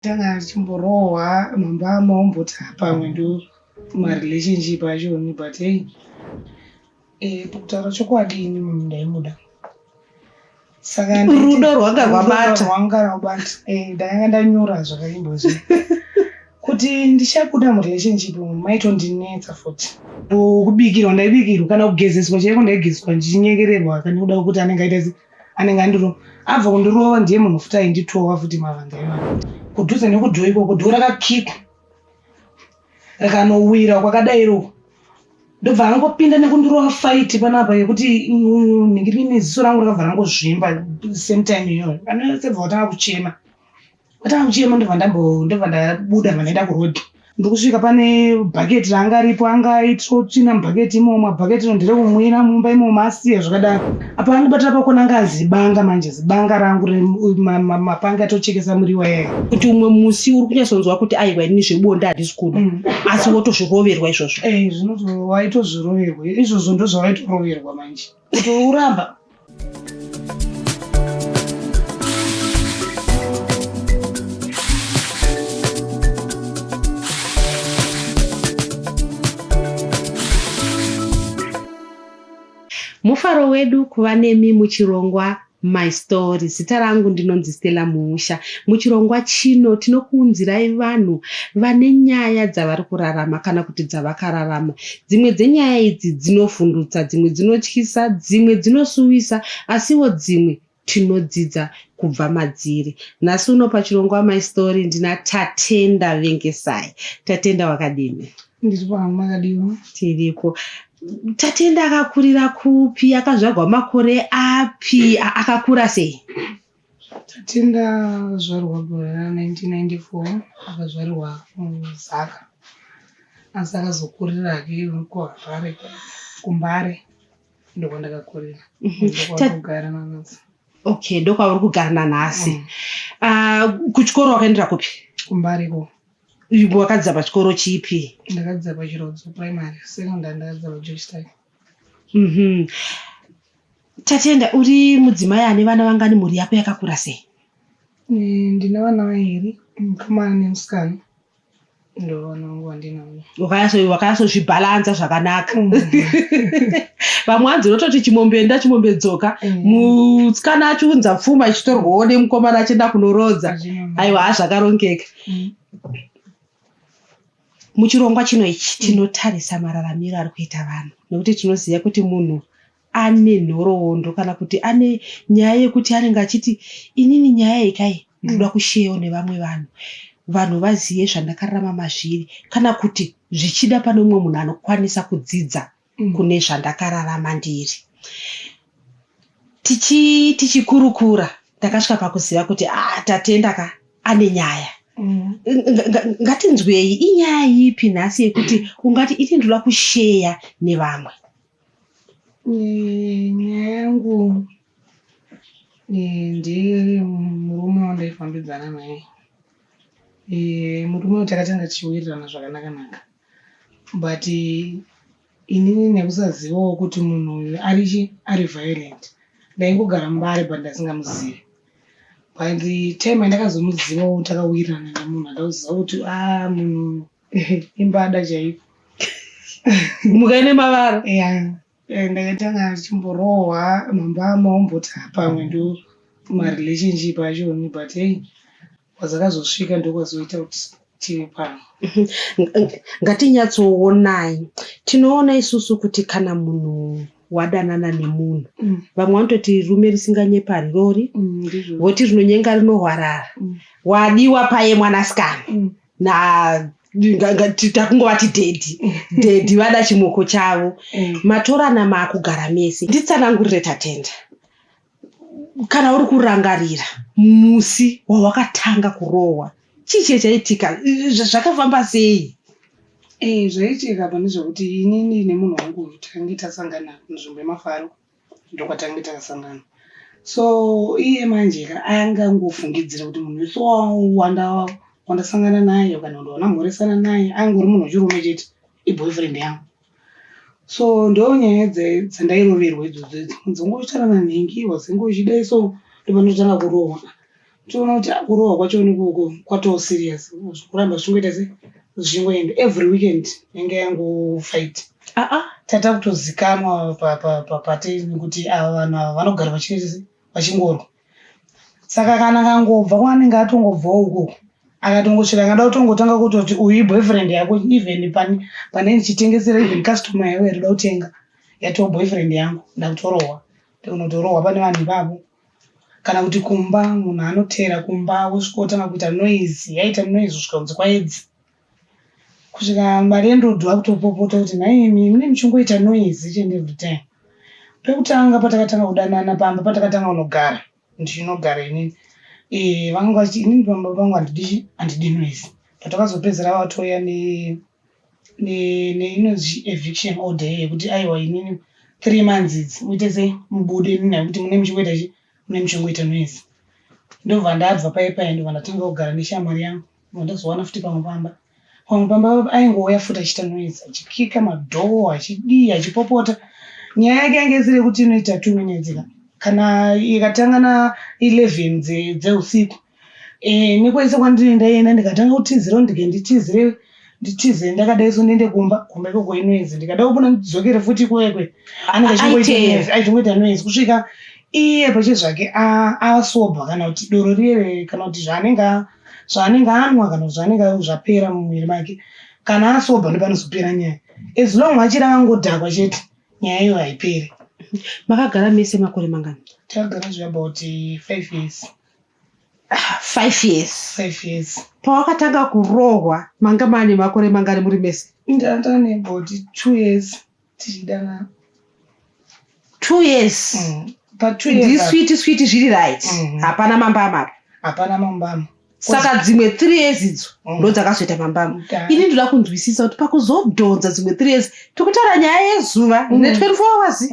Tanga achimborohwa mambama omboti pamwe ndo marelationship achoni but hey eh, kutaura chokwadi ini munhu ndaimuda saka Rudo rwanga rwabata. rwanga rwabata eh, ndakanga ndanyora zvakaimbwa zvi kuti ndichabuda murelationship umu maitondinetsa futi kubikirwa ndaibikirwa kana kugezeswa chaiko ndaigezeswa ndichinyengererwa kana kuda kuti anenge aita se anenge andirova abva kundirova ndiye munhu futi ainditova futi mavanga iwayo kudhuze nekudhoo ikoko dhoo rakakikwa rikanowira kwakadairo ndobva angopinda nekundirova fight panapa yekuti nhingirini ziso rangu rakabva rangozvimba same time iyoyo anosebva watanga kuchema Vatanga kuchema ndobva ndambo ndobva ndabuda ndobva ndaenda kuroad. Ndokusvika pane bhaketi ranga ripo anga aitiro tsvina mubhaketi imomo bhaketi iro nderekumwira mumba imomo asiya zvakadaro. Apa andibatira pakona anga azibanga manje zibanga rangu mapanga atochekesa muriwo ayaya. Kuti umwe musi uri kunyatsonzwa kuti aiwa ini zvebonde handisi kuda asi wotozviroverwa izvozvo. Eh zvinoto waitozviroverwa izvozvo ndozvawaitoroverwa manje. Kuti uramba Mufaro wedu kuva nemi muchirongwa My Story. Zita rangu ndinonzi Stella Muusha. Muchirongwa chino tinokuunzirai vanhu vane nyaya dzavari kurarama kana kuti dzavakararama. Dzimwe dzenyaya idzi dzinovhundutsa, dzimwe dzinotyisa, dzimwe dzinosuwisa asiwo dzimwe tinodzidza kubva madziri. Nhasi uno pachirongwa My Story ndina Tatenda Vengesai. Tatenda wakadini? Ndiripo hangu makadiwa. Tiripo. Tatenda akakurira kupi? Akazvarwa makore api? Akakura sei? Tatenda akazvarwa gore ra 1994 akazvarirwa kuZaka asi akazokurira hake kuHarare kuMbare ndokwandakakurira ndokwandogara nanhasi. Okay, ndokwauri kugara nanhasi. Kuchikoro wakaendera kupi? KuMbare ikoko. Wakadzidza pachikoro chipi? Ndakadzidza paChirodzo Primary, secondary ndakadzidza paGeorge Style. Tatenda, uri mudzimai ane vana vangani? Mhuri yako yakakura sei? Ndine vana vairi, mukomana nemusikana. Ndovana vangu vandinavo. Wakanyatso-zvibhalanza zvakanaka. Vamwe hanzi unototi chimombe enda chimombe dzoka. Musikana achiunza pfuma ichitorwawo nemukomana achienda kunorodza. Aiwa haa zvakarongeka. Muchirongwa chino ichi tinotarisa mararamiro ari kuita vanhu nekuti tinoziva kuti munhu ane nhoroondo kana kuti ane nyaya yekuti anenge achiti inini nyaya iyi kai ndinoda kusheyawo nevamwe vanhu vanhu vazive zvandakararama mazviri kana kuti zvichida pane umwe munhu anokwanisa kudzidza kune zvandakararama ndiri. Tichi tichikurukura ndakasvika pakuziva kuti ah Tatenda ka ane nyaya. Ngatinzwei inyaya ipi nhasi yekuti ungati ini ndinoda kusheya nevamwe. Nyaya yangu ndeye murume wandaifambidzana naye. Murume uyu takatanga tichiwirirana zvakanaka naka but inini nekusazivawo kuti munhu uyu arichi ari violent ndaingogara mumbare but ndasingamuzivi. By the time yandakazomuzivawo takawirirana nemunhu andauziva kuti ah munhu imbada chaiyo. Mhuka ine mavara. Yeah. Ndakatanga ndichimborohwa mambama omboti pamwe ndo marelationship achoni but hey kwazakazosvika ndokwazoita kuti tive pano. Ngatinyatsoonai. Tinoona isusu kuti kana munhu wadanana nemunhu vamwe vanototi rume risinganyepa harirori voti rinonyenga rinohwarara wadiwa paye mwanasikana na takungovati dhedhi dhedhi vada chimoko chavo matorana maakugara mese nditsanangurire Tatenda kana uri kurangarira musi wawakatanga kurohwa chii chiye chaitika zvakafamba sei? Zvaiitika apa ndezvekuti inini nemunhu wangu uyu takange tasangana kunzvimbo yemafaro ndokwatange takasangana so iye manje ka anga angofungidzira kuti munhu wese wandasangana naye kana kuti wandamhoresana naye angori munhu wechirume chete iboyfriend yangu so ndonyaya dzandairoverwa idzodzo idzo dzongotarana nhingi wazenga uchidai so ndopandotanga kurohwa. Toona kuti kurohwa kwacho ikoko kwatoo serious zvekuramba zvichingoita se zvichingoenda every weekend yange yango fight. Aa Tata kutozikanwa papate kuti ava vanhu ava vanogara vachiita se vachingorwa. Saka kana akangobva kwaanenge atongobvawo ukoko akatongosvika akada kutongotanga kutoti uyu iboyfriend yako even pane ndichitengesera even customer yavo yarikuda kutenga yatoo boyfriend yangu ndakutorohwa ndinotorohwa pane vanhu ipapo. Kana kuti kumba munhu anoteera kumba wosvika wotanga kuita noise yaita noise kusvika kunze kwaedza. Kusvika malandlord vakutopopota kuti nhaimi mune muchingoita noise each and every time. Pekutanga patakatanga kudanana pamba patakatanga kunogara ndichinogara inini vanga vachiti inini pamba pangu handidi chii handidi noise. Patakazopedzera vatouya neinonzi eviction order iye yekuti aiwa inini 3 months idzi muite sei mubude inini nekuti mune muchingoita chii mune muchingoita noise. Ndobva ndabva paye paye ndobva ndatanga kugara neshamwari yangu. Ndobva ndazowana futi pamwe pamba. Pamwe pamba aingouya futi achiita noise achikika madoor achidii achipopota. Nyaya yake yange isiri yekuti inoita 2 minutes ka. Kana ikatanga na 11 dzeusiku nekwese kwandinenge ndaenda ndikatanga kutizira ndike nditizire nditize ndakadai so ndiende kumba kumba ikoko inoise ndikada kubuda ndidzokere futi kwekwe anenge achingoita noise kusvika iye pachezvake asobha kana kuti doro riye kana kuti zvaanenge zvaanenge anwa kana kuti zvaanenge zvapera mumuviri make kana asobha ndopanozopera nyaya as long achiri akangodhakwa chete nyaya iyo haiperi. Makagara mese makore mangani? Takagara zve about 5 years. 5 years. 5 years. Pawakatanga kurohwa manga mane makore mangani muri mese? Ndandane about 2 years tichidanana. 2 years. Pa 2 years. Ndiswiti switi zviri right. Hapana mambama apa. Hapana mambama. Saka dzimwe 3 years idzo ndodzakazoita mambama. Ini ndoda kunzwisisa kuti pakuzodhonza dzimwe 3 years tikutaura nyaya yezuva rine 24 hours.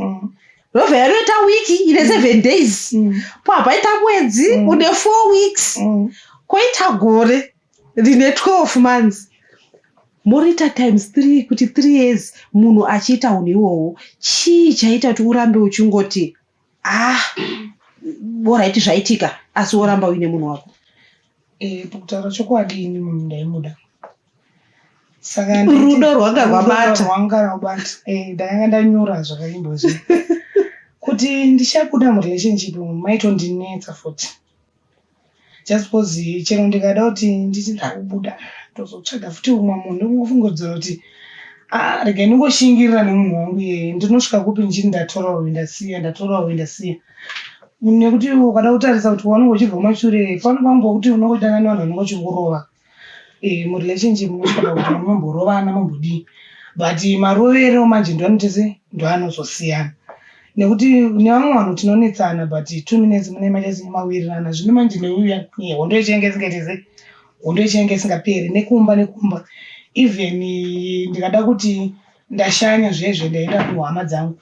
Robva yanoita wiki ine 7 days. Poabva mwedzi une 4 weeks. Koita gore rine 12 months. Moriita times 3 kuti 3 years munhu achiita unhu ihwohwo. Chii chaita kuti urambe uchingoti ah alright zvaitika asi woramba uine munhu wako? Pakutaura chokwadi ini munhu ndaimuda. Saka rudo rwanga rwabata. Rwanga rwabata. Ndakanga ndanyora zvakaimbwa zviya. Kuti ndichabuda murelationship maitondinetsa futi. Just because chero ndikada kuti nditi ndakubuda ndozotsvaga futi umwe munhu ndongofungidzira kuti ah regai ndingoshingirira nemunhu wangu iyeye ndinosvika kupi ndichiti ndatora uyu ndasiya ndatora uyu ndasiya. Nekuti ukada kutarisa kuti waunenge uchibva kumashure pano pambokuti unongodanana nevanhu vanenge vachingorova. Murelationship munosvika pakuti munomborovana mombodii but marovero manje ndoanoita sei ndoanozosiyana. Nekuti nevamwe vanhu tinonetsana but 2 minutes mune maita sei mawirirana. Zvino manje neuyu hondo yacho yange isingaiti sei hondo yacho yange isingaperi nekumba nekumba. Even ndikada kuti ndashanya zviye zviye ndaenda kuhama dzangu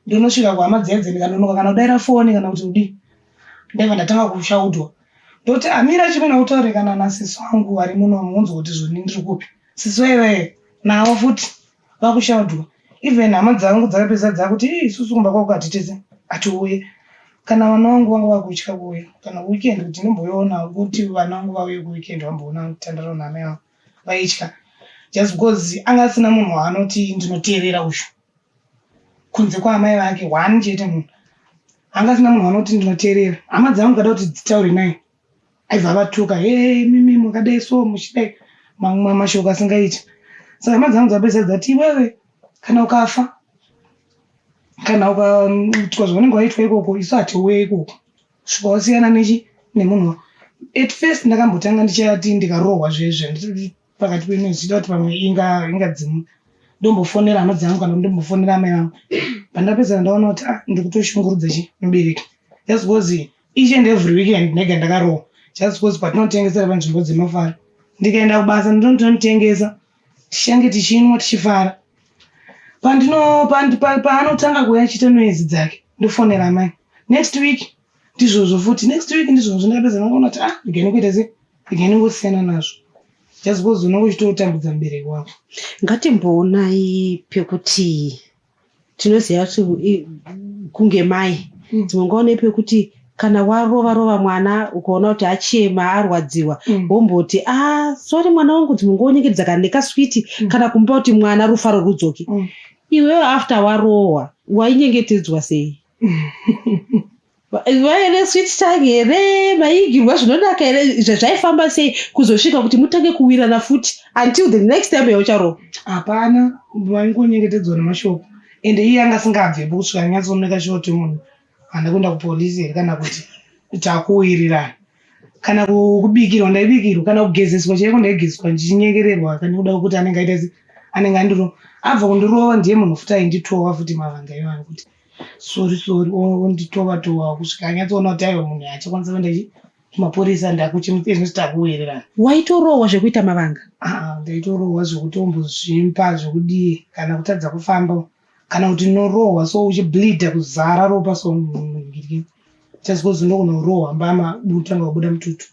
ndonosvika kuhama dziya dziya ndikanonoka kana kudaira foni kana kuti kudii ndaibva ndatanga kushaudwa. Ndoti amira chimene utaure kana nasisi wangu vari muno munzwe kuti zvoni ndiri kupi. Sisi vaive navo futi vakushaudwa. Even hama dzangu dzakapedzisa dzakuti ii isusu kumba kwako hatitese hatiuye. Kana vana vangu vanga vakutya kuuya kana weekend kuti ndimbouyawo kuti vana vangu vauye kuweekend vamboona kutandara naamai vavo vaitya just because anga asina munhu waanoti ndinoteerera uyu kunze kwaamai vake one chete munhu anga asina munhu waanoti ndinoteerera. Hama dzangu kada kuti dzitaure naye aibva avatuka hee mimi makadai so muchidai mamwe mashoko asingaiti. Saka hama dzangu dzapedzisa dzati iwewe kana ukafa kana ukaitwa zvaunenge waitwa ikoko isu hatiuye ikoko svika wasiyana nechi nemunhu. At first ndakambotanga ndichati ndikarohwa zvezve pakati penu zvichida kuti pamwe ingadzimu ndombofonera hama dzangu kana ndombofonera amai vangu. Pandapedzana ndaona kuti ah ndikutoshungurudza chi mubereki just because each and every weekend ndega ndakarohwa just because patinotengesera panzvimbo dzemafaro ndikaenda kubasa ndinotonotengesa tichange tichinwa tichifara. Paanotanga kuuya achiita noise dzake ndofonera amai next week ndizvozvo futi next week ndizvozvo ndakapedza ndaona kuti ah regai ndingoita sei regai ndingosiyana nazvo just because unenge uchitotambudza mubereki wako. Ngatimboonai pekuti tinoziva kuti kunge mai dzimwe nguva onai pekuti Kana warova rova mwana ukaona kuti achema arwadziwa womboti ah sorry mwana wangu, dzimwe nguva wonyengetedza kana nekaswiti kana kumupa kuti mwana rufaro rudzoke. Iwewe after warohwa wainyengetedzwa sei? Vaive nesweet tongue here? Maiigirwa zvinonaka here? Zvaifamba sei kuzosvika kuti mutange kuwirana futi until the next time yaucharohwa? Hapana, vaingonyengetedzwa nemashoko, ende iye anga asingabvepo kusvika anyatsomeka sure kuti munhu haana kuenda kupolisi here kana kuti takuwirirana. Kana kubikirwa ndaibikirwa, kana kugezeswa chaiko ndaigezeswa ndichinyengererwa kana kuda kuti anenge aita se anenge andirova. Abva kundirova ndiye munhu futi ainditova futi mavanga iwayo kuti sorry sorry, onditova tova kusvika anyatsoona kuti aiwa munhu achakwanisa kuenda kumapurisa, ndakuchimuti takuwirirana. Waitorohwa zvekuita mavanga? Aa, ndaitorohwa zvekutombozvimba zvekudii, kana kutadza kufamba, kana kuti norohwa so uchibleeda kuzara ropa so just because ndokunorohwa mbama utanga kubuda mututu,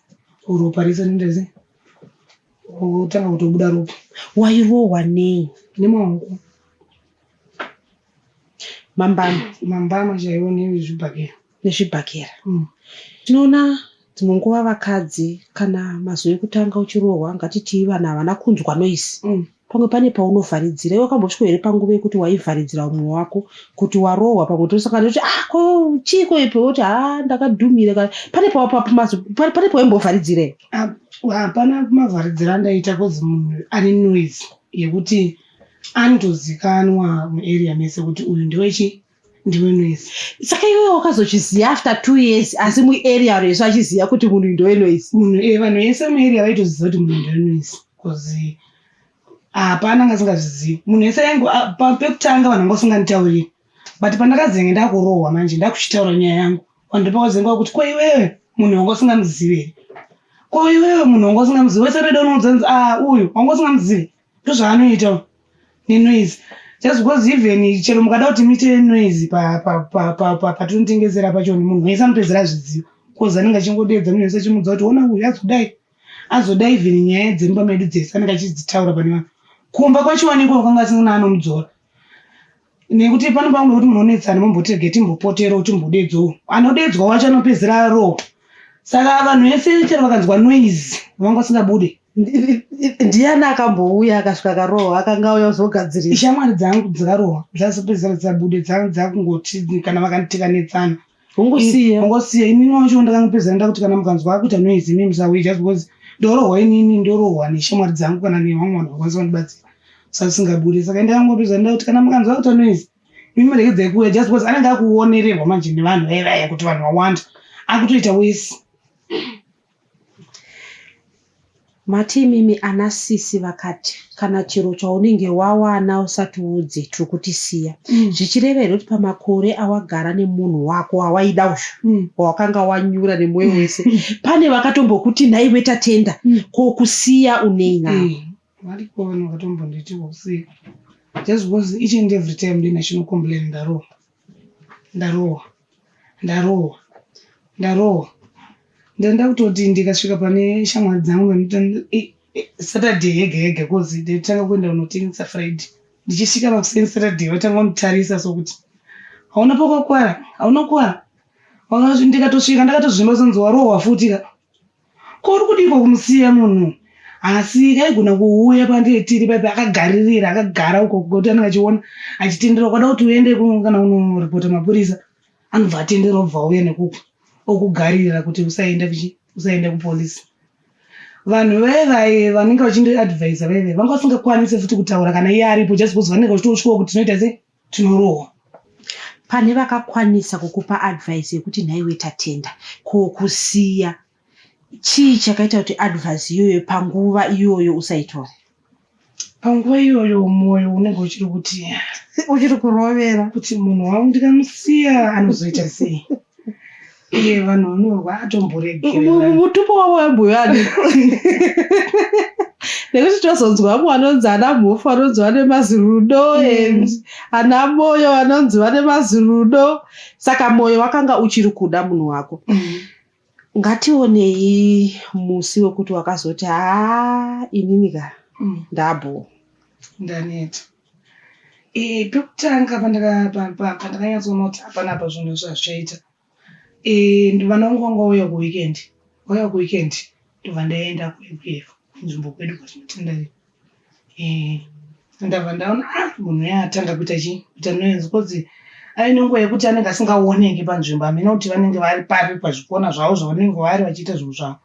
ropa rese rinoita se utanga kutobuda ropa. Wairohwa nei? Nemaoko. Mambama? Mambama chaiwo nezvibhakera. Nezvibhakera. Tinoona dzimwe nguva vakadzi kana mazuva ekutanga uchirohwa, ngatitii vanhu havana kunzwa noise, pamwe pane paunovharidzira. Iwe wakambosvika here panguva yekuti waivharidzira umwe wako kuti warohwa? Pamwe tosangana kuti ah, ko chiiko ipo, woti ha ndakadhumira. Kana pane pane pawaimbovharidzira here? Hapana mavharidziro andaita, cause munhu ane noise yekuti anotozikanwa muarea mese kuti uyu ndewechi ndiwe noise. Saka iwewe wakazozviziva after 2 years, asi muarea resu achiziva kuti munhu uyu ndewe noise? Munhu vanhu vese muarea vaitoziva kuti munhu ndewe noise, cause hapana anga asingazvizivi. Munhu wese pekutanga vanhu vanga vasinganditauriri, but pandakazenge ndakurohwa manje ndakuchitaura nyaya yangu, vanhu ndopakazenga kuti ko iwewe munhu wanga usingamuzivi here? Ko iwewe munhu wanga usingamuzivi? Wese redo unoudza ah, uyu wanga usingamuzivi, ndozvaanoita nenoise, just because even chero mukada kuti muite noise patinotengesera pachoni, munhu wese anopedzera zviziva, cause anenge achingodedza munhu wese achimudza kuti ona uyu azodai azodai. Even nyaya dzemumba medu dzese anenge achidzitaura pane vanhu. Kumba kwachiwanikwa kwanga asina anomudzora, nekuti pano pamwe kuti munonetsana, mombotirege timbopoterawo timbodedzawo, anodedzwa wacho anopedzera arohwa. Saka vanhu vese chero vakanzwa noise vanga vasingabude. Ndiani akambouya akasvika akarohwa akanga auya kuzogadzirisa? Shamwari dzangu dzikarohwa dzazopedzisira dzabude, dzakungoti kana vakatikanetsana ungosiya. Ungosiya. Inini wacho ndakangopedzisira ndakuti kana mukanzwa akuita noise imi musauye, just because ndorohwa inini, ndorohwa neshamwari dzangu kana nevamwe vanhu vakwanisa kundibatsira, sasingabude. Saka ndakangopedzisira ndakuti kana mukanzwa akuita noise imi muregedzai kuuya, just because anenge akuonererwa manje nevanhu vaivaya kuti vanhu vawanda, akutoita wese. Mati imimi ana sisi vakati kana chiro chaunenge wawana usatiudze, tiri kutisiya. Zvichireva here kuti pamakore awagara nemunhu wako wawaida uyu, wawakanga wanyura nemwoyo wese, pane vakatombokuti nhaiwe Tatenda, ko kusiya unei nawo? Variko vanhu vakatombonditi kusiya, just because each and every time ndinachino complain, ndarohwa, ndarohwa, ndarohwa, ndarohwa. Ndanda kutoti ndikasvika pane shamwari dzangu Saturday yega yega, cause ndaitanga kuenda kunotengesa Friday, ndichisvika pakuseni Saturday vatanga kunditarisa sokuti hauna pakakwara, hauna kukwara. Ndikatosvika ndakatozvimba sonzi warohwa futi ka, ko uri kudiko kumusiya munhu? Asi kaigona kuuya pandiri paipa akagaririra, akagara uko kuti anenge achiona achitendera. Ukada kuti uende kana kunoripota mapurisa, anobva atendera, obva auya nekuku okugarira kuti usaenda usaenda kupolisi. Vanhu vaivai vanenge vachindiadvisa vaivai vanga vasingakwanisi futi kutaura kana iye aripo, just because vanenge vachitoshuwa kuti tinoita sei, tinorohwa. Pane vakakwanisa kukupa advice yekuti nhaiwe Tatenda, ko kusiya chii chakaita kuti advice iyoyo panguva iyoyo usaitore? Panguva iyoyo mwoyo unenge uchiri kuti uchiri kurovera kuti munhu wangu ndikamusiya anozoita sei? Iye vanhu vanorwa atomboregerera. Mutupo wavo wembuyo ani? Nekuti tozonzwa vamwe vanonzi ana Mhofu vanonzi vane mazirudo and ana Moyo vanonzi vane mazirudo. Saka mwoyo wakanga uchiri kuda munhu wako. Ngationei musi wekuti wakazoti haa, inini ka ndabho. Ndaneta. Pekutanga pandakanyatsoona kuti hapana apa zvinhu zvazvichaita. Eh, vana vangu vanga vauya kuweekend vauya kuweekend ndobva ndaenda kueff kunzvimbo kwedu kwatinotenda eh, ndabva ndaona ah, munhu uya atanga kuita chii kuita noise cause aine nguva yekuti anenge asingaoneki panzvimbo hameno kuti vanenge vari papi pazvikona zvavo zvavanenge vari vachiita zvinhu zvavo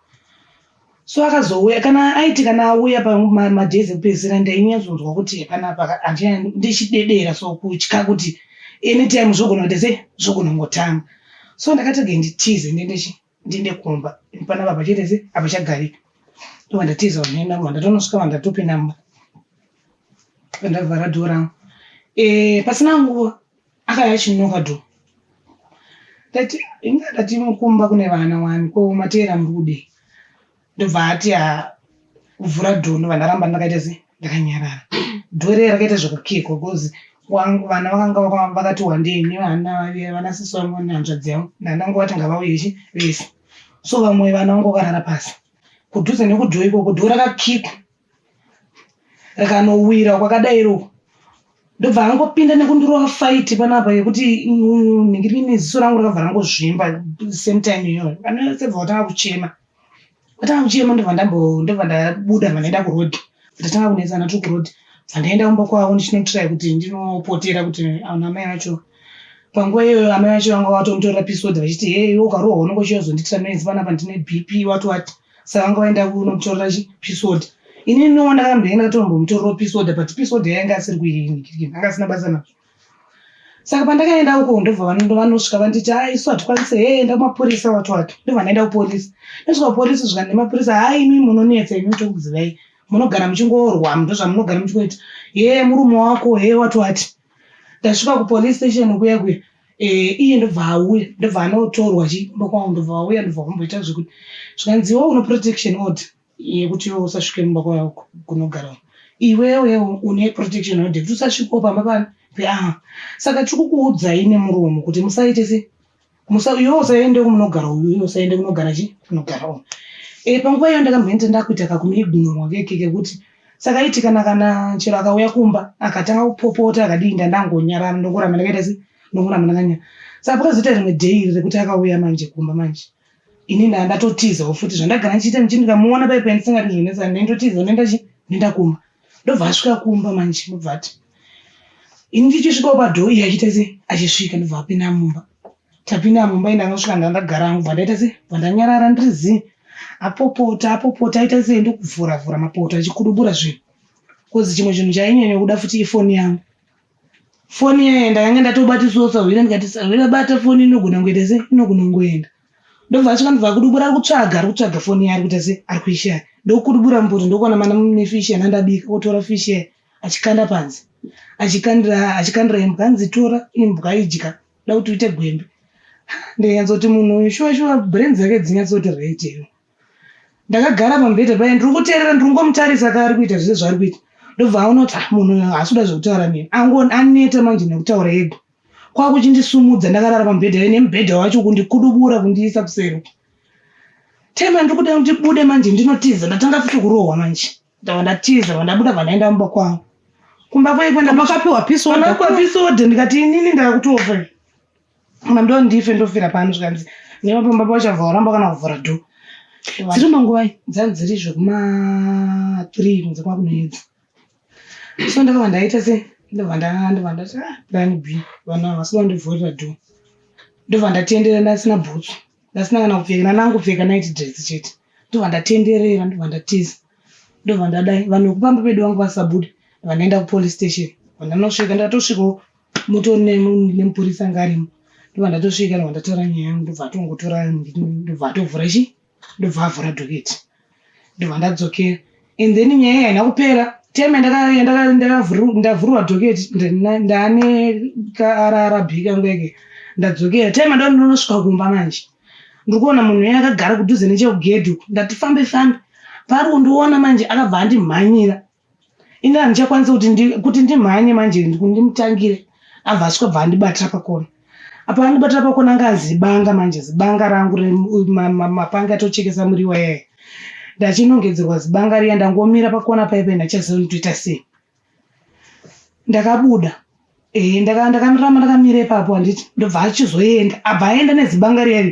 so akazouya kana aiti kana auya pamadays ekupedzisira ndainyatsonzwa kuti panapa ndichidedera so kutya kuti anytime zvogona kuita sei zvogona kungotanga so ndakati nditize ndiende chi ndiende kumba panapa pachiita sei hapachagarika ndobva ndatiza vanhu enda ndatonosvika vanhu ndatopinda mumba ndavhara dhoo rangu e, pasina nguva akauya achinoka dhoo ndati inga ndati kumba kune vana wani ko mateera muri kudei ndobva ati vhura dhoo ndobva ndaramba ndakaita sei ndakanyarara dhoo riya rakaita zvekukikwa because vana vakanga vakati wandei nevana vana sisi vangu nehanzvadzi yangu ndandangova ngavauye chi vese so vamwe vana vangu vakarara pasi kudhuze nekudhoo ikoko dhoo rakakikwa rikanowira kwakadai uko ndobva angopinda nekundirova fight panapa yekuti nhingirini ziso rangu rakabva rangozvimba same time iyoyo anosebva watanga kuchema watanga kuchema ndobva ndambo ndobva ndabuda bva ndaenda kuroad ndatanga kunetsana tiri kuroad bva ndaenda kumba kwavo ndichinotry kuti ndinopotera kuti ana mai vacho panguva iyoyo amai vacho vanga vatomutorera peace order vachiti hey iwe ukarohwa unenge uchiyozondiitira noise panapa ndine bp wati wati saka vanga vaenda kunomutorera chi peace order inini no ndakamboenda ndatombomutorerawo peace order but peace order yainge asiri kuinikirikini anga asina basa nazvo saka pandakaenda uko ndobva vanosvika vanditi a isu hatikwanisi he enda kumapurisa wati wati ndobva ndaenda kupolisi ndosvika kupolisi svika nemapurisa ha imi munonetsa imi tokuzivai munogara muchingorwa ndozvamunogara muchingoita he murume wako he wati wati ndasvika kupolice station kuya kuya eh, iye ndobva auya ndobva anotorwa chikumba kwangu ndobva auya ndobva kumboita zvekuti zvikanzi iwe une protection order yekuti iwe usasvike mumba kwako kunogara iwewe une protection order yekuti usasvikewo pamba pani peaha saka tiri kukuudzai nemuromo kuti musaite se iwe usaende kumunogara uyu iwe usaende kunogara chi kunogara uyu e, panguva iyo ndakamboenda ndakuita kakumuignorwa keke kekuti saka iti kana kana chero akauya kumba akatanga kupopota akadii ndandangonyarara ndongoramba ndakaita se ndongoramba ndakanyara saka pakazoita rimwe day iri rekuti akauya manje kumba manje ini ndatotizawo futi zvandagara ndichiita ndichi ndikamuona pai pai ndisingadi zvonetsa ndendotiza ndoenda chi ndoenda kumba ndobva asvika kumba manje ndobva ati ini ndichisvikawo padhoo iye achiita se achisvika ndobva apinda mumba tapinda mumba ini ndangosvika ndandagara hangu bva ndaita se bva ndanyarara ndiri zii apopota apopota aita sei ndokuvhura vhura mapoto achikudubura zvinhu cause chimwe chinhu chainyanya kuda futi ifoni yangu foni yaya ndakanga ndatobatiswawo sahwira ndikati sahwira bata foni inogona kungoita se inogona kungoenda ndobva asvika ndobva akudubura ari kutsvaga ari kutsvaga foni yaari kuita se ari kuishaya ndokudubura mupoto ndokuona mana mune fish yandandabika otora fish yaya achikanda panze achikandira achikandira imbwa hanzi tora imbwa idya da kuti uite gwembe ndinyatsoti munhu uyu shuwa shuwa brain dzake dzinyatsoti right here ndakagara pamubhedha paya ndiri kuteerera ndiri kungomutarisa kaari kuita zvese zvaari kuita ndobva aona kuti ah, munhu uyu haasi kuda zvekutaura neni aneta manje nekutaura ega kwakuchindisumudza ndakarara pamubhedha nemubhedha wacho kundikudubura kundiisa kuseri tema ndiri kuda kuti bude manje ndinotiza ndatanga futi kurohwa manje ndabva ndatiza vandabuda bva ndaenda mumba kwangu kumba kwaikwenda makapiwa peace order pandapiwa peace order ndikati inini ndakutofa kana ndo ndife ndofira pano zvikanzi nevapamba pachabva waramba kana kuvhura dhoo dziri manguvai dzanzi dziri zvekuma 3 kunze kwakunoedza so ndakabva ndaita se ndobva ndobva ndati ah, plan b vanhu ava vasina kundivhurira dhoo ndobva ndatenderera ndasina bhutsu ndasina kana kupfeka ndandangopfeka night dress chete ndobva ndatenderera ndobva ndatiza ndobva ndadai vanhu vekupamba pedu vangu vasabude ndobva ndaenda kupolice station vandanosvika ndatosvikawo mutori nemupurisa anga arimo ndobva ndatosvika ndobva ndataura nyaya yangu ndobva atongotora ndobva atovhura chi ndobva avhura docket ndobva ndadzokera and then nyaya iyi haina kupera time ndavhurwa docket ndaane karb kangu eke ndadzokera time ndonosvika kumba manje ndiri kuona munhu uya akagara kudhuze nechekugedhi uku ndati fambe fambe paari kundiona manje akabva andimhanyira ini handichakwanisi kuti ndimhanye manje ndimutangire abva asvika bva andibatira pakona apa andibatira pakona anga azibanga manje zibanga rangu mapanga atochekesa muriwo yaya ndachinongedzerwa zibanga riya ndangomira pakona paipai ndachaziva kuti ndoita sei ndakabuda e, ndakaramba ndakamira ipapo handiti ndobva achizoenda abva aenda nezibanga riyari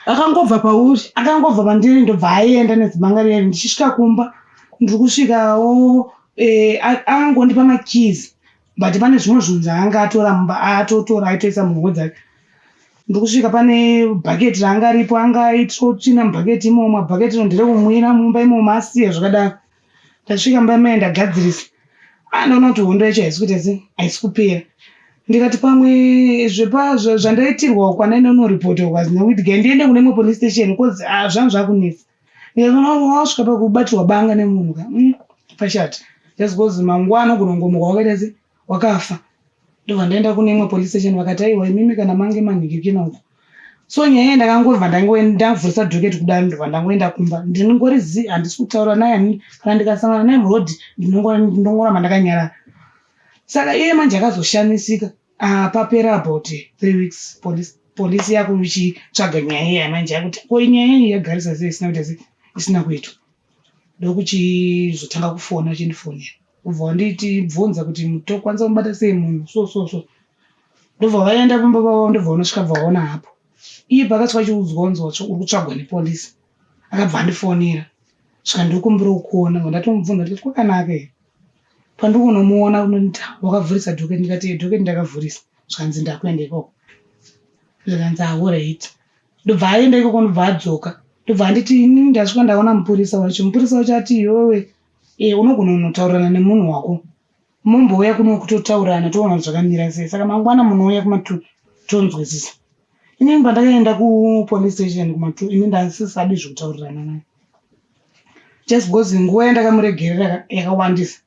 Akangobva pauri? Akangobva pandiri, ndobva aenda nedzibanga riya. Ndichisvika kumba, ndiri kusvikawo akangondipa makeys, but pane zvimwe zvinhu zvaanga atora mumba, atotora aitoisa muhomwe dzake. Ndiri kusvika, pane bhaketi raanga ripo, anga aitiro tsvina mubhaketi imomo. Bhaketi iro nderekumwira mumba imomo, asiya zvakadaro. Ndasvika mumba mai, ndagadzirisa, andoona kuti hondo yacho haisi kuita sei, haisi kupera. Ndikati pamwe zvepa zvandaitirwa kwanainonoripota ukazina kuti gai ndiende kune imwe police station, cause zvangu zvakunetsa. Ndikaona wasvika pakubatirwa banga nemunhu ka, pashata, just because mangwana ugona kungomuka wakaita se wakafa. Ndobva ndaenda kune imwe police station, vakati, "Aiwa, imimi kana mange manhikikina uko." So nyaya iyi ndakangobva ndavhurisa docket kudaro, ndobva ndangoenda kumba. Ndinongori zi, handisi kutaura naye ani. Kana ndikasangana naye muroad, ndinongoramba ndakanyarara. Saka iye manje akazoshamisika papera about 3 weeks, polisi yakuchitsvaga nyaya iya manje, yakuti ko nyaya iyi yagarisa sei, isina kuita sei, isina kuitwa. Ndokuchizotanga kufona, achindifonera, kubva wanditibvunza kuti tokwanisa kumubata sei munhu so so so. Ndobva vaenda pamba pavo, ndobva unosvika, bva vaona hapo. Iye pakasvika achiudzwa unzi uri kutsvagwa nepolisi, akabva andifonera, svika ndokumbira kukuona. Bva ndatomubvunza, ndikati, "Kwakanaka here?" Pandiri kunomuona, unonditi, "Wakavhurisa docket?" Ndikati, "Docket ndakavhurisa." Zvikanzi, "Ndakuenda ikoko." Zvikanzi, "Alright." Ndobva aenda ikoko, ndobva adzoka, ndobva anditi, "Inini ndasvika, ndaona mupurisa wacho. Mupurisa wacho ati iwewe unogona kunotaurirana nemunhu wako, mumbouya kuno kutotaurirana, toona kuti zvakamira sei. Saka mangwana munouya kuma2 tonzwisisa." Inini pandakaenda kupolice station kuma2, ini ndasisadi zvekutaurirana naye, just because nguva yandakamuregerera yakawandisa.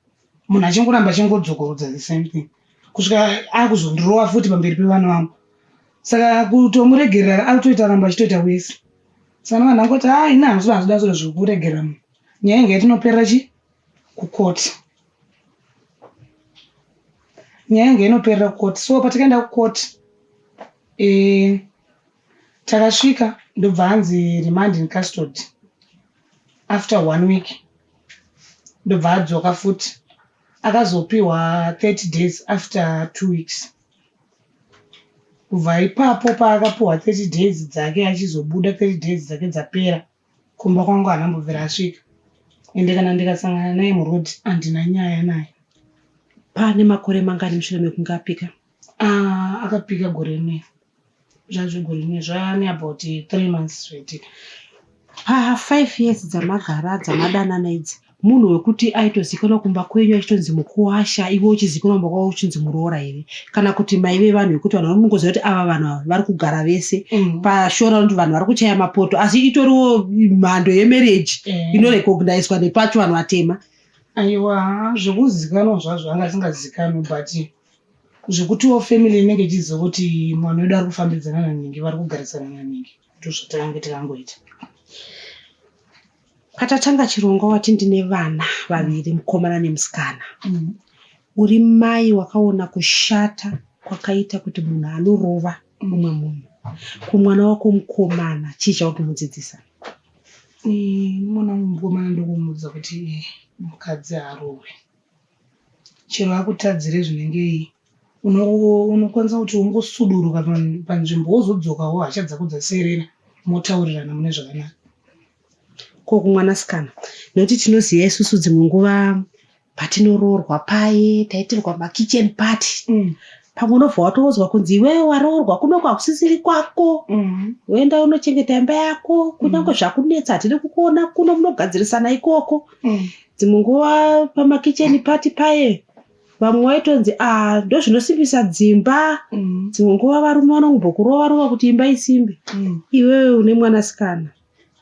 Munhu achingoramba achingodzokorodza the same thing kusvika akuzondirova futi pamberi pevana vangu. Saka kutomuregerera, akutoita ramba achitoita wese. Saka ndanga ndangoti, ha, ini handisi handida zviro zvekuregerera munhu. Nyaya inge yatinoperera chi kukoti, nyaya inge inoperera kukoti. So patakaenda kukoti, takasvika, ndobva hanzi remand in custody. After one week ndobva adzoka futi, akazopiwa 30 days after 2 weeks. Kubva ipapo paakapiwa 30 days dzake, achizobuda 30 days dzake dzapera, kumba kwangu haana mbobvira asvika. Ende kana ndikasangana naye muroad, handina nyaya naye. Pane makore mangani mushure mekunge apika? Ah, akapika gore rimwe zvazvo, gore rimwe zvane about 3 months zvaitika. Pa5 years dzamagara, dzamadanana idzi, munhu wekuti aitozikanwa kumba kwenyu achitonzi mukuwasha, iwe uchizikanwa kumba kwavo uchinzi muroora here, kana kuti maive vanhu vekuti vanhu vanongoziva kuti ava vanhu ava vari kugara vese? Pashora kuti vanhu vari kuchaya mapoto, asi itoriwo mhando yemarriage inorecognizwa nepacho vanhu vatema. Aiwa, zvekuzikanwa zvazvo anga asingazikanwi, but zvekutiwo family inenge ichiziva kuti mwana wedu ari kufambidzana naningi, vari kugarisana naningi, ndozvatakange takangoita. Patatanga chirongwa wati ndine vana vaviri, mukomana nemusikana. Uri mai wakaona kushata kwakaita kuti munhu anorova mumwe munhu. Kumwana wako mukomana, chii chauri kumudzidzisa? Mwana wangu mukomana ndokumuudza kuti mukadzi haarohwi. Chero akutadzire zvinenge, unokwanisa kuti ungosuduruka panzvimbo, wozodzokawo hasha dzako dzaserera, motaurirana mune zvakanaka. Ko kumwanasikana? Nekuti tinoziva isusu dzimwe nguva patinoroorwa paye taitirwa makitchen party. Pamwe unobva watoudzwa kunzi, "Iwewe waroorwa kunoko, hakusisiri kwako. Woenda unochengeta imba yako, kunyange zvakunetsa hatidi kukuona kuno, munogadzirisana ikoko." Dzimwe nguva pamakitchen party paye vamwe vaitonzi, "A, ndozvinosimbisa dzimba." Dzimwe nguva varume vanombokurova rova kuti imba isimbe. Iwewe une mwanasikana,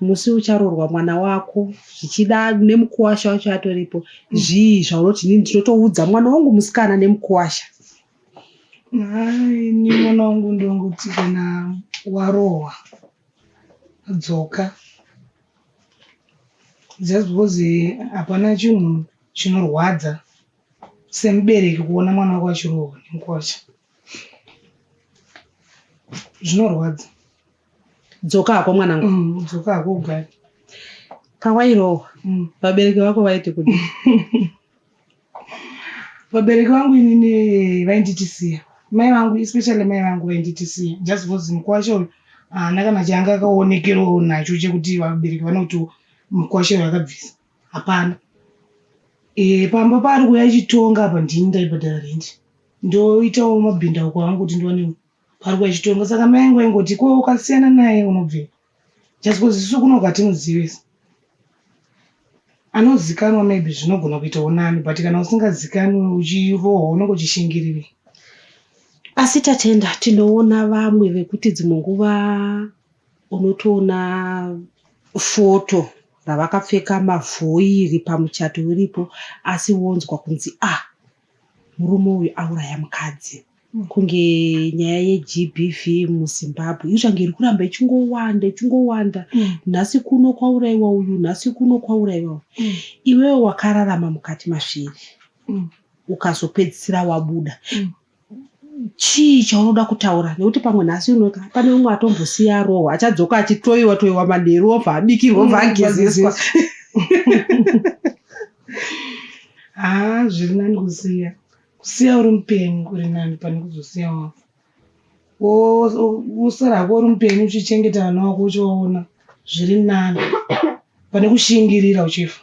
musi ucharoorwa mwana wako, zvichida nemukuwasha wacho atoripo, zvii zvaunoti, "Inini ndinotoudza mwana wangu musikana nemukuwasha"? Hai, ini mwana wangu ndongoti kana warohwa, dzoka, just because hapana chinhu chinorwadza semubereki kuona mwana wako achirohwa nemukuwasha. Zvinorwadza. Dzoka hako, mwanangu. Dzoka hako, ugare. Pawairohwa, vabereki vako vaiti kudii? Vabereki vangu inini vainditisiya. Mai vangu, especially mai vangu, vainditisiya, just because mukuwasha uyu. Haana kana chaanga akaonekerawo nacho chekuti vabereki vanoti mukwasha uyu akabvisa. Hapana. E, pamba paari kuuya achitonga apa ndini ndaibhadhara rent. Ndoitawo mabhindauko angu kuti ndiwane paari kuuya achitonga. Saka mai angu vaingoti ko ukasiyana naye unobvei? Just because isu kuno hatimuzivisi. Anozikanwa maybe zvinogona kuitawo nani but kana usingazikanwi uchirohwa unenge uchishingirirei. Asi Tatenda tinoona vamwe vekuti dzimwe nguva unotoona foto ravakapfeka mavhoiri pamuchato uripo asi wonzwa kunzi ah murume uyu auraya mukadzi. Kunge nyaya yeGBV muZimbabwe ichange iri kuramba ichingowanda ichingowanda. Nhasi kuno kwauraiwa uyu, nhasi kuno kwauraiwa uyu. Iwewe wakararama mukati mazviri ukazopedzisira wabuda. Chii chaunoda kutaura nekuti pamwe nhasi unoka pane umwe atombosiya arohwa achadzoka achitoiwa toiwa manheru obva abikirwa obva agezeswa. Haa zviri nani kusiya. Kusiya uri mupenyu kuri nani pane kuzosiya wafa. Wosara hako uri mupenyu uchichengeta vana vako uchivaona zviri nani pane kushingirira uchifa.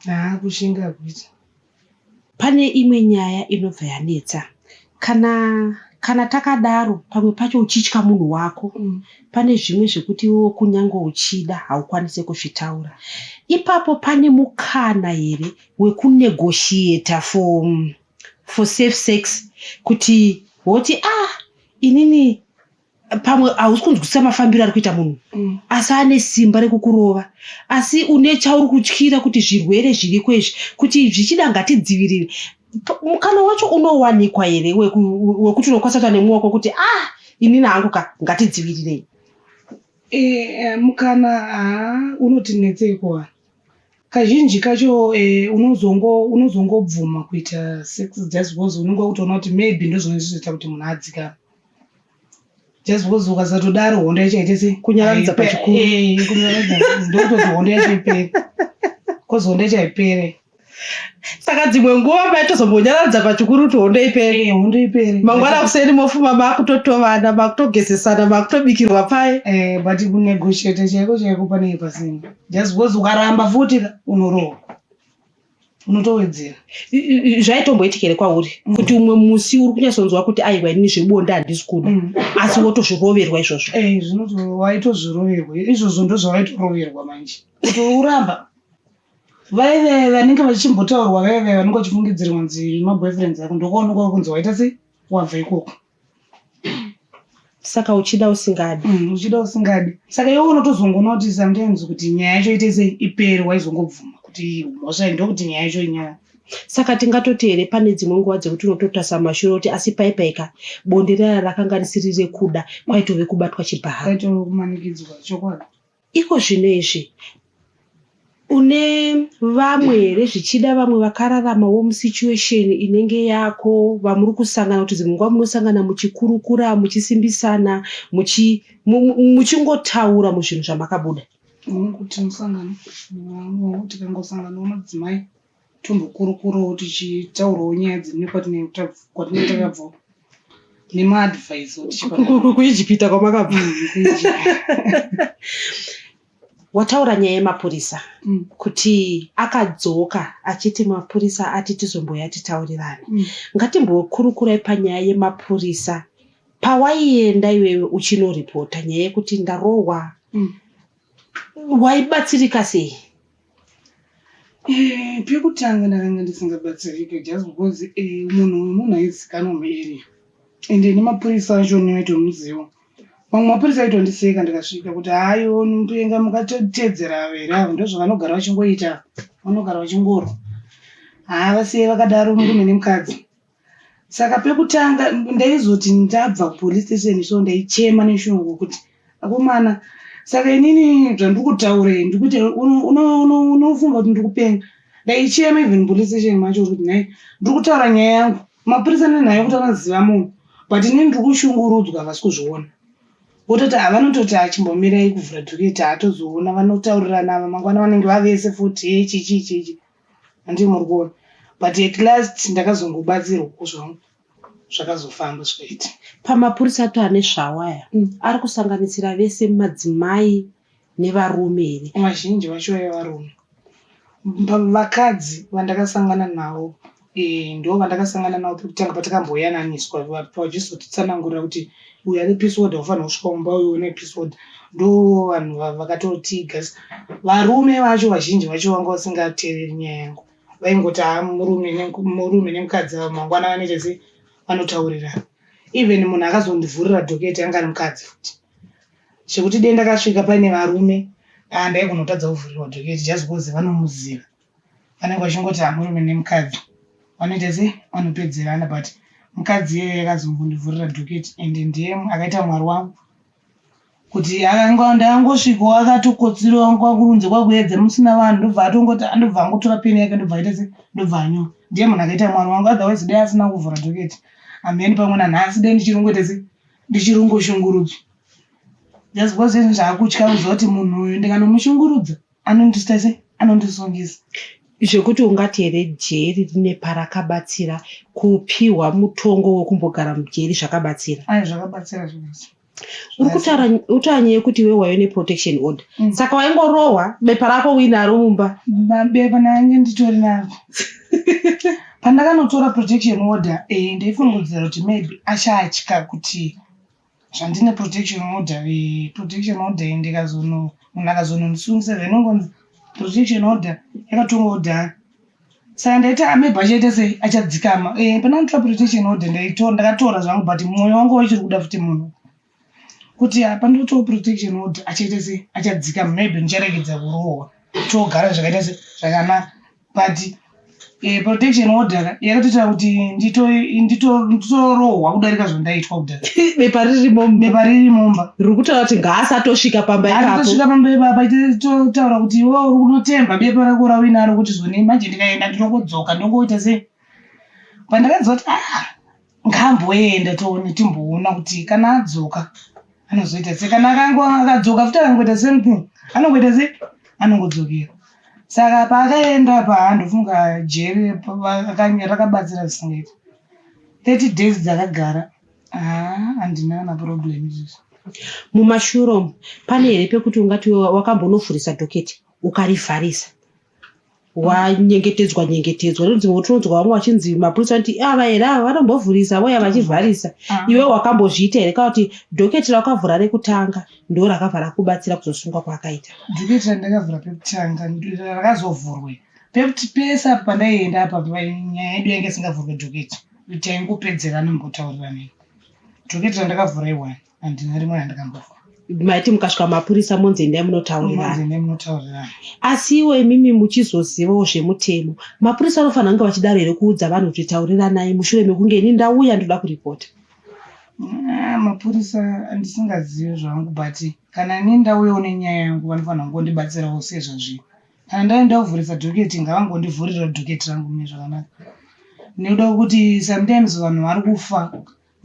Haa kushinga hakuiti. Pane imwe nyaya inobva yanetsa. Kana kana takadaro pamwe pacho uchitya munhu wako pane zvimwe zvekuti iwewe kunyange uchida haukwanise kuzvitaura. Ipapo pane mukana here wekunegotiata for safe sex kuti woti ah inini pamwe hausi kunzwisisa mafambiro ari kuita munhu asi ane simba rekukurova asi une chauri kutyira kuti zvirwere zviriko izvi kuti zvichida ngatidzivirire. Mukana wacho unowanikwa here wekuti unokwanisa kutaura nemumwe wako kuti ah inini hangu ka ngatidzivirirei. E, mukana haa unotinetsei kuwana. Kazhinji kacho e, unozongo unozongobvuma kuita sex just because unenge wakutoona kuti maybe ndozvinozoita kuti munhu adzikame. Just because ukasatodaro hondo yacho yaite sei? Kunyaradza pachikuru. Eh, kunyaradza ndokutoti hondo yacho ipere. Because hondo yacho haipere. Saka dzimwe nguva maitozombonyaradza pachikuru kuti hondo ipere. Eh, hondo ipere. Mangwana kuseni mofuma makutotovana, makutogezesana, makutobikirwa paye. Eh, but kunegotiate chaiko chaiko panenge pasina. Just because ukaramba futi unorohwa. Unotowedzera. Zvaitomboitika here kwauri kuti umwe musi uri kunyatsonzwa kuti aiwa inini zvebonde handisi kuda asi wotozviroverwa izvozvo? Eh, zvinoto waitozviroverwa. Izvozvo ndozvawaitoroverwa manje. Kuti uramba. Vaive vanenge vachimbotaurwa vaive vanenge vachifungidzirwa kunzi maboyfriends ako ndokuonekwa kunzi waita sei wabva ikoko. Saka uchida usingadi. Uchida usingadi. Saka iwe unotozongoona kuti sometimes kuti nyaya yacho ite sei ipere waizongobvuma kuti mhosva iyi ndokuti nyaya yacho inyaya. Saka tingatoti here pane dzimwe nguva dzekuti unototarisa mashure woti asi paipaika bonde raya rakanga risiri rekuda kwaitove kubatwa chibharo. Kwaitove kumanikidzwa chokwadi. Iko zvino izvi une vamwe here zvichida vamwe vakararamawo musituation inenge yako vamuri kusangana kuti dzimwe nguva munosangana muchikurukura muchisimbisana muchingotaura muzvinhu zvamakabuda? Hongu tinosangana nevamwewo tikangosanganawo madzimai tombokurukurawo tichitaurawo nyaya dzine kwatinenge takabvawo nemaadvice kuIjipita kwamakabva. Wataura nyaya yemapurisa kuti akadzoka achiti mapurisa ati tizomboya titaurirane. Ngatimbokurukurai panyaya yemapurisa. Pawaienda iwewe uchinoripota nyaya yekuti ndarohwa, waibatsirika sei? Pekutanga ndakanga ndisingabatsirike just because munhu wemunhu aizikanwa muarea ende nemapurisa acho vaitomuziva. Mamwe mapurisa aitondiseka ndikasvika kuti haiwo mupenga mukatotedzera ava here ava ndozvavanogara vachingoita vanogara vachingorwa. Haa vasiyei vakadaro murume nemukadzi. Saka pekutanga ndaizoti ndabva kupolice station so ndaichema neshungu kuti akomana saka inini zvandiri kutaura ndikuti unofunga kuti ndiri kupenga. Ndaichema even police station macho kuti nhai ndiri kutaura nyaya yangu. Mapurisa nenhau yekuti anoziva munhu but inini ndiri kushungurudzwa havasi kuzviona. Vototi vanototi achimbomirai kuvhura dhoketi haatozoona vanotaurirana ava mangwana vanenge vavese futi hee chii chii chii chii. Handiti muri kuona but at last ndakazongobatsirwawo zvangu. Zvakazofamba zvikaita. Pamapurisa ato ane zvawo aya ari kusanganisira vese madzimai nevarume here? Vazhinji vacho vaiva varume. Vakadzi vandakasangana navo ndo vandakasangana navo pekutanga patikamboyananiswa vachizotitsanangurira kuti uyu ane peace order ufanira kusvika mumba, uyu une peace order. Ndo vanhu vakatotiga. Varume vacho vazhinji vacho vanga vasingateereri nyaya yangu, vaingoti haa murume nemukadzi ava mangwana vanoita sei, vanotaurirana. Even munhu akazondivhurira dhoketi anga ari mukadzi futi, zvekuti dei ndakasvika paine varume ah, ndaigona kutadza kuvhurirwa dhoketi just because vanomuziva. Vanenge vachingoti ha, murume nemukadzi vanoita sei, vanopedzerana. But mukadzi iyeye akazongondivhurira dhoketi and ndiye akaita Mwari wangu kuti ndangosvikawo akatokotsirawo kwakurunze kwakuedza musina vanhu, ndobva atongoti, ndobva angotora peni yake, ndobva aita sei, ndobva anyora. Ndiye munhu akaita Mwari wangu. Otherwise dai asina kuvhura dhoketi, hameni pamwe nanhasi dai ndichiri kungoita sei, ndichiri kungoshungurudzwa just because izvi zvaakutya kuziva kuti munhu uyu ndikanomushungurudza anondisita sei, anondisungisa. Zvekuti ungati here jeri rine parakabatsira kupiwa mutongo wekumbogara mujeri, zvakabatsira? Ai, zvakabatsira zvose. Uri kutaura nyaya yekuti iwe waive neprotection order. Saka waingorohwa, bepa rako uinaro mumba? Mabepa nange nditori naro. Pandakanotora protection order, ndaifungidzira kuti maybe achatya kuti zvandine protection order, protection order iyi ndikazono munhu akazonondisungisa, zvainongonzi protection order yakatongwa kudhara. Saka ndaiti ah, maybe achaita sei, achadzikama. Pandakanotora protection order ndakatora zvangu, but mwoyo wangu waichiri kuda futi munhu kuti pandotowo protection order achaita sei, achadzikama, maybe ndicharegedza kurohwa, togara zvakaita sei, zvakanaka. But protection order yakatoita kuti nditorohwa kudarika zvandaitwa kudhara. Bepa ririmo? Bepa riri mumba. Riri kutaura kuti ngaasatosvika pamba ipapo. Asatosvika pamba ipapa. Totaura kuti iwe uri kunotemba bepa rako rauinaro kuti zvoni manje ndikaenda ndinongodzoka, ndongoita sei. Pandakaziva kuti ah, ngaamboenda, tione, timboona kuti kana adzoka anozoita sei. Kana akadzoka futi akangoita same thing, anongoita sei, anongodzokera. Saka paakaenda pa, ndofunga jeri rakabatsira zvisingaiti. 30 days dzakagara, haa, handina kana problem izvozvo. Mumashure umu pane here pekuti ungati wakambonovhurisa dhoketi ukarivharisa, wanyengetedzwa nyengetedzwa? Nekuti dzimwe tinonzwa vamwe vachinzi mapurisa vanoti ava here, ava vanombovhurisa voya vachivharisa. Iwe wakambozviita here, kana kuti dhoketi rakavhura rekutanga ndo rakabva rakubatsira kuzosungwa kwaakaita? Dhoketi randakavhura pekutanga rakazovhurwe pekuti pese apa pandaienda apa nyaya yedu yange isingavhurwe dhoketi, taingopedzerana mumbotaurirana. Dhoketi randakavhura iwani, handina rimwe randakambovhura. Maiti mukasvika mapurisa monzi endai munotaurirana? Monzi endai munotaurirana. Asi iwe imimi muchizozivawo zvemutemo, mapurisa anofanira kunge vachidaro here kuudza vanhu kuti tauriranai mushure mekunge ini ndauya ndoda kuripota? Ah, mapurisa andisingazivi zvangu, but kana ini ndauyawo nenyaya yangu vanofanira kungondibatsirawo sezvazviri. Kana ndaenda kuvhurisa dhoketi, ngavangondivhurira dhoketi rangu mune zvakanaka, nekuda kwekuti sometimes vanhu vari kufa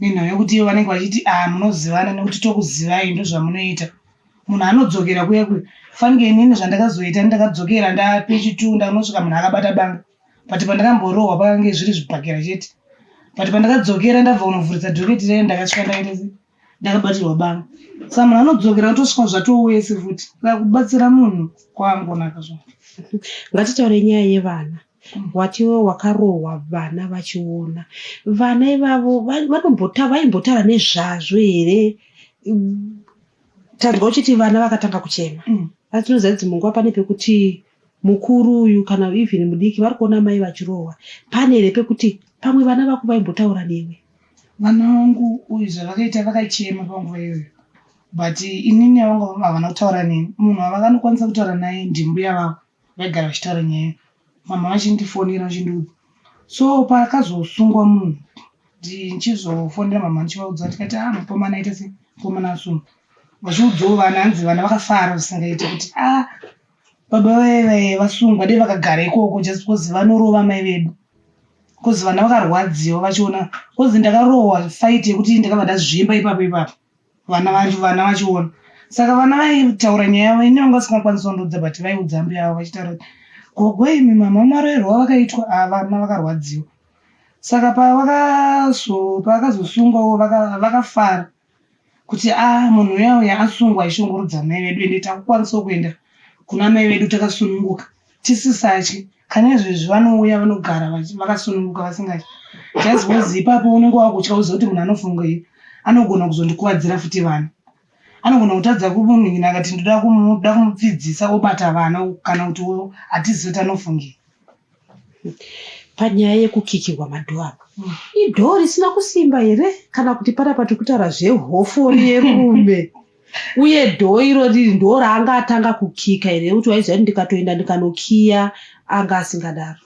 nenhau yekuti ivo vanenge vachiti ah, munozivana nekuti tokuzivai, ndozvamunoita. Munhu anodzokera kuya kuya fanike inini zvandakazoita, ndakadzokera ndapechitu, ndanosvika munhu akabata banga, but pandakamborohwa pakange zviri zvibhakera chete. But pandakadzokera ndabva kunovhurisa dhoketi ree, ndakasvika ndaita sei, ndakabatirwa banga. Saka munhu anodzokera kutosvika zvatowese futi. Saka kubatsira munhu kwangonaka zvangu. Ngatitaure nyaya yevana. Watiwe wakarohwa vana vachiona. Vana ivavo vaimbotaura nezvazvo here? Tanzwa uchiti vana vakatanga kuchema. Asi tinoziva dzimwe nguva pane pekuti mukuru uyu kana even mudiki vari kuona mai vachirohwa. Pane here pekuti pamwe vana vako vaimbotaura newe? Vana vangu uyu zvavakaita, vakachema panguva iyoyo, but inini vangu havana kutaura neni. Munhu wavakanokwanisa kutaura naye ndimbuya vavo, vaigara vachitaura nyaya, mama vachindifonera vachindiudza. So paakazosungwa munhu, ndichizofonera mama ndichivaudza, tikati ah, mukomana aita sei, mukomana asungwa. Vachiudzawo vana, hanzi vana vakafara zvisingaiti kuti ah, baba vaye vasungwa, dei vakagara ikoko just because vanorova mai vedu, because vana vakarwadziwa vachiona, because ndakarohwa fight yekuti ndakabva ndazvimba ipapo ipapo vana vacho, vana vachiona. Saka vana vaitaura nyaya yavo, ini vanga vasingakwanisi kundiudza, but vaiudza mbuya vavo vachitaura kuti gogo imi mama maroerwa vakaitwa. Ah, vana vakarwadziwa. Saka pavakazosungwawo vakafara kuti a munhu uya uya asungwa aishungurudza mai vedu ende takukwanisawo kuenda kuna mai vedu takasununguka tisisatyi. Kana izvezvi vanouya vanogara vakasununguka vasingatyi just because ipapo unenge wakutya uziva kuti munhu anofungei anogona kuzondikuvadzira futi vana. Anogona kutadza kumunhu akati ndoda kumupfidzisa obata vana kana kuti hatizivi kuti anofungei. Panyaya yekukikirwa madhoo apa idhoo risina kusimba here kana kuti panapa tiri kutaura zvehofori yerume uye dhoo iro riri ndoo raanga atanga kukika here kuti waiziva kuti ndikatoenda ndikanokiya anga asingadaro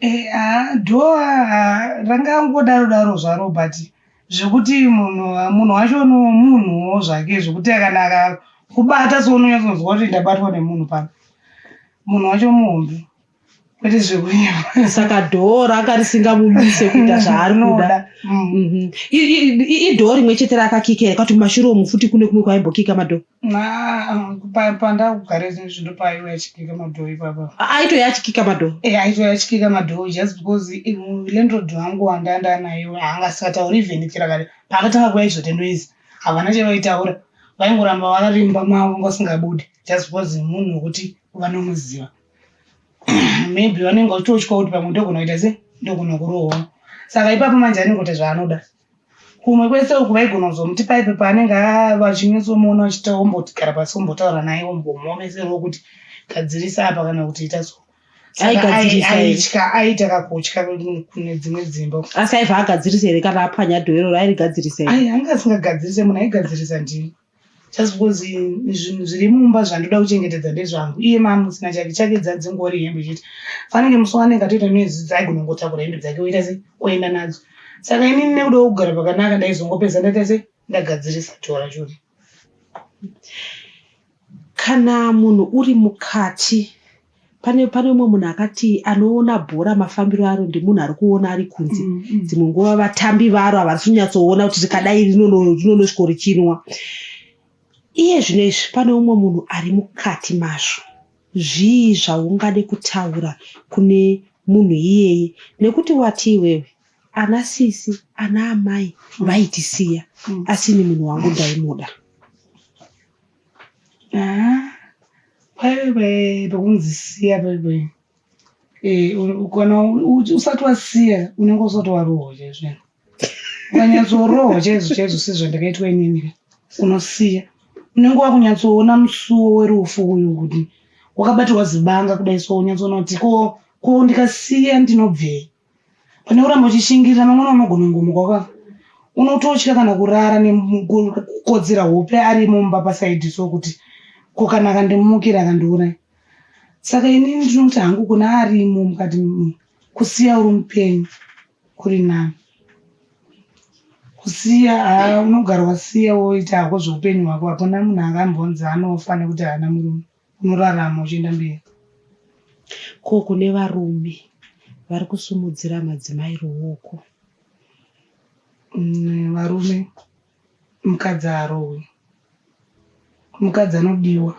Eh, ah, dhoo ah, ranga angodaro daro zvaro but zvekuti munhu munhu wacho munhuwo zvake zvekuti kana akakubata sounonyatsonzwa kuti ndabatwa nemunhu pano munhu wacho muhombe kwete zvekunyama saka dhoo ranga risingamumise kuita zvaari kuda Mm. Idhoo rimwe chete raakakika here kati mumashure umu futi kune kumwe kwaimbokika madhoo Pandakugara izvi ndopaaiuya achikika madhoo ipapa. Aitouya achikika madhoo Eh, aitouya achikika madhoo just because landlord wangu wandanga naye anga asingatauri even chero kare paakatanga kuuya aizoti noise havana chavaitaura vaingoramba vari mumba mavo vanga vasingabudi just because munhu wekuti vanomuziva maybe vanenge vachitotya kuti pamwe ndogona kuita se ndogona kurohwa saka ipapo manje anenge kuita zvaanoda kumwe kwese uku vaigona kuzomuti paipe paanenge vachinyatsomuona vachita ombogara pasi ombotaura naye ombomuomeserawo kuti gadzirisa apa kana kuti ita so Saka Aigadzirisa here? aitya aita kakutya kune dzimwe dzimba asi aibva agadzirisa here kana apwanya dhoo iroro airigadzirisa here ai anga asingagadzirise munhu aigadzirisa ndini just because zvinhu zviri mumba zvandoda kuchengetedza ndezvangu iye mamusina chake chake dzadzingori hembe chete fanike musi waanenge atoita noise dzaigona kungotakura hembe dzake oita se oenda nadzo saka inini nekuda kugara pakanaka ndaizongopedza ndaita se ndagadzirisa dhoo rachona Kana munhu uri mukati pane pane umwe munhu akati anoona bhora mafambiro aro ndimunhu ari kuona ari kunze dzimwe nguva vatambi varo havarisi kunyatsoona kuti rikadai rinonosviko richinwa iye zvino izvi pane umwe munhu ari mukati mazvo zvii zvaungade kutaura kune munhu iyeye nekuti wati iwewe ana sisi ana amai vaitisiya asi ini munhu wangu ndaimuda Ah, paive pekunzi siya paive eh, kana usati wasiya unenge usati warohwa chaizvo ukanyatsorohwa chaizvo chaizvo sezvandakaitwa inini unosiya unenge wakunyatsoona musuwo werufu uyu kuti wakabatirwa zibanga kudai so unyatsoona kuti ko ndikasiya ndinobvei Pane kuramba uchishingirira mangwana unogona kungomuka wakafa. Unototya kana kurara nekukotsira hope ari mumba pasaidhi so kuti ko kana akandimukira akandiuraya. Saka inini ndinoti hangu kuna arimo mukati kusiya uri mupenyu kuri nani. Kusiya haa unogara wasiya woita hako zveupenyu hwako hakuna munhu akambonzi anofa nekuti haana murume. unorarama uchienda mberi. Ko kune varume vari kusumudzira madzimai ruoko? Varume mukadzi haarohwi, mukadzi anodiwa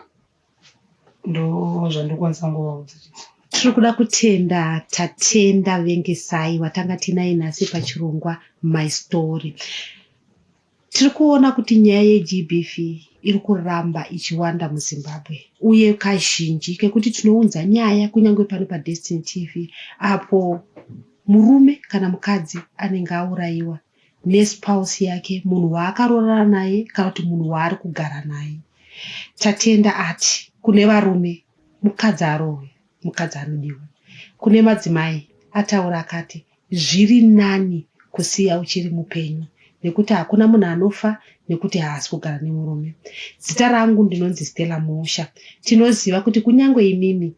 ndozvandokwanisa kungovaudza chete. Tiri kuda kutenda Tatenda Vengesai watanga tinaye nhasi pachirongwa My Story. Tiri kuona kuti nyaya yeGBV iri kuramba ichiwanda muZimbabwe uye kazhinji kekuti tinounza nyaya kunyange pano paDestiny TV apo murume kana mukadzi anenge aurayiwa nespouse yake munhu waakaroorana naye kana kuti munhu waari kugara naye. Tatenda ati kune varume mukadzi arohwe mukadzi anodiwa. Kune madzimai ataura akati Zviri nani kusiya uchiri mupenyu nekuti hakuna munhu anofa nekuti haasi kugara nemurume. Zita rangu ndinonzi Stella Muusha. Tinoziva kuti kunyange imimi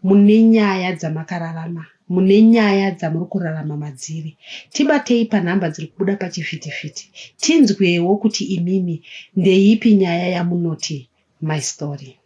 mune nyaya dzamakararama, mune nyaya dzamuri kurarama madziri. Tibatei panhamba dziri kubuda pachivhitivhiti tinzwewo kuti imimi ndeipi nyaya yamunoti my story.